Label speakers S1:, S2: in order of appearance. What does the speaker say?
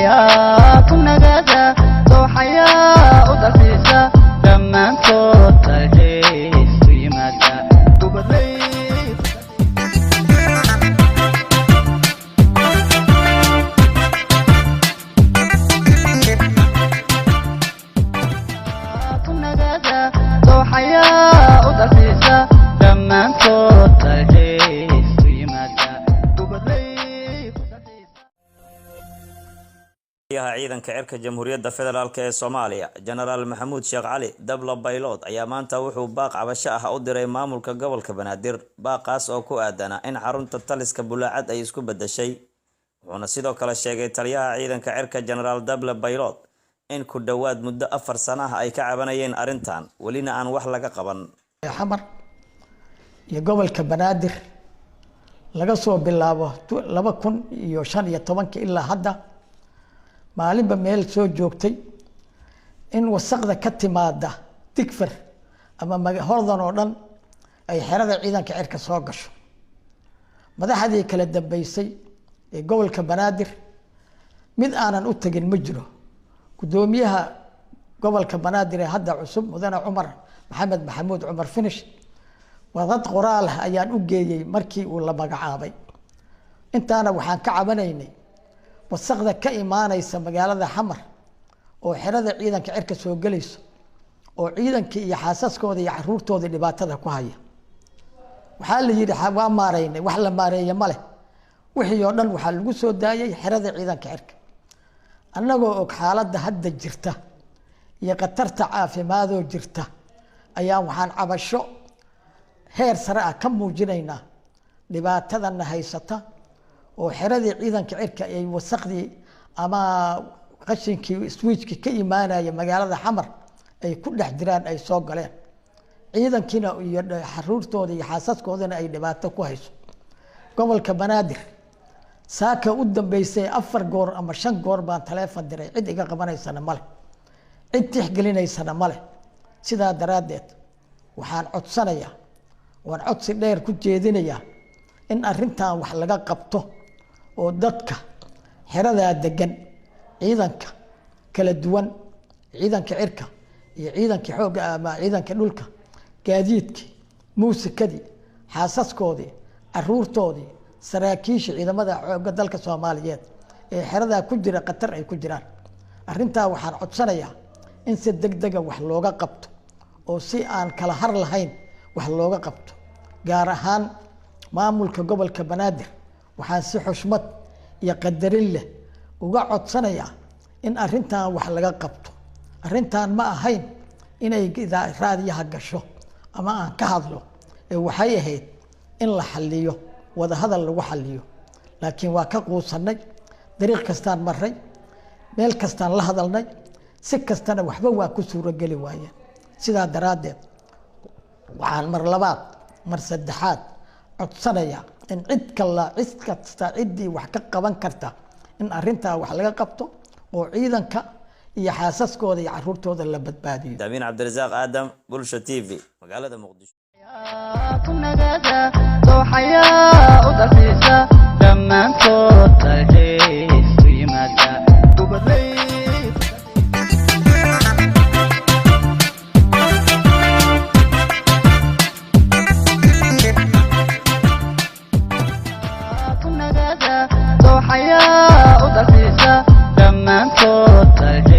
S1: Ku nagaada dooxayaa u dalxiisa, dhammaantood dalxiis u yimaada gubadley. Ku nagaada dooxayaa u dalxiisa, dhammaantood dalxiis u yimaada gubadley ku dalxiisa.
S2: Yaha ciidanka cirka Jamhuuriyadda Federaalk ee Soomaaliya, Jenaraal Maxamuud Sheekh Cali Dabla Baylood, ayaa maanta wuxuu baaq cabasho ah u diray maamulka gobolka Banaadir, baaqaas oo ku aadana in xarunta taliska Bulaacad ay isku bedeshay. Wuxuuna sidoo kale sheegay taliyaha ciidanka cirka, Jenaraal Dable Baylood, in ku dhowaad muddo 4 sano ah ay ka cabanayeen arrintan, welina aan wax laga qaban.
S3: Xamar iyo gobolka Banaadir laga soo bilaabo 2015-ka ilaa hadda, maalinba meel soo joogtay in wasaqda ka timaada Digfer ama Hordan oo dhan ay xerada ciidanka cirka soo gasho. Madaxdii kala dambeysay ee gobolka Banaadir mid aanan u tegin ma jiro. Guddoomiyaha gobolka Banaadir ee hadda cusub, mudane Cumar Maxamed Maxamuud Cumar Finish, warqad qoraal ah ayaan u geeyey markii uu la magacaabay. Intaana waxaan ka cabanaynay wasaqda ka imaanaysa magaalada Xamar oo xerada ciidanka cirka soo gelayso, oo ciidankii iyo xaasaskooda iyo caruurtooda dhibaatada ku haya. Waxaa la yidhi waa maareynay. Wax la maareeye ma leh. Wixii oo dhan waxaa lagu soo daayay xerada ciidanka cirka. Annagoo og xaaladda hadda jirta iyo khatarta caafimaadoo jirta ayaa waxaan cabasho heer sare ah ka muujinaynaa dhibaatadana haysata, oo xeradii ciidanka cirka ay wasaqdii ama qashinkii sewage-kii ka imaanaya magaalada Xamar ay ku dhex jiraan, ay soo galeen ciidankiina iyo xaruurtooda iyo xaasaskoodana ay dhibaato ku hayso. Gobolka Banaadir saaka u dambeysay 4 goor ama 5 goor baan taleefon diray, cid iga qabanaysana male, cid tixgelinaysana male. Sidaa daraaddeed waxaan codsanayaa, waan codsi dheer ku jeedinayaa in arrintan wax laga qabto, oo dadka xeradaa degan, ciidanka kala duwan, ciidanka cirka iyo ciidanka xoogga ama ciidanka dhulka, gaadiidkii, muusikadii, xaasaskoodii, caruurtoodii, saraakiisha ciidamada xoogga dalka Soomaaliyeed ee xeradaa ku jira khatar ay ku jiraan. Arrintaa waxaan codsanayaa in si deg dega wax looga qabto, oo si aan kala har lahayn wax looga qabto. Gaar ahaan maamulka gobolka Banaadir waxaan si xushmad iyo qadarin leh uga codsanayaa in arrintan wax laga qabto. Arrintan ma ahayn inay raadiyaha gasho ama aan ka hadlo ee waxay ahayd in la xaliyo, wadahadal lagu xaliyo, laakiin waa ka quusanay. Dariiq kastaan maray, meel kastaan la hadalnay, si kastana waxba waa ku suurogeli waayeen. Sidaa daraaddeed waxaan mar labaad, mar saddexaad codsanaya in cid kalla, cid kasta, ciddii wax ka qaban karta in arrintaa wax laga qabto, oo ciidanka iyo xaasaskooda iyo caruurtooda la badbaadiyo.
S2: Damiin Cabdirasaaq Aadam, Bulsha TV, magaalada Muqdisho.
S1: Ku nagaada dooxayaa u dalxiisa, dhammaantood dalxiis u yimaada gubadley. Ku nagaada dooxayaa u dalxiisa, dhammaantood dalxiis.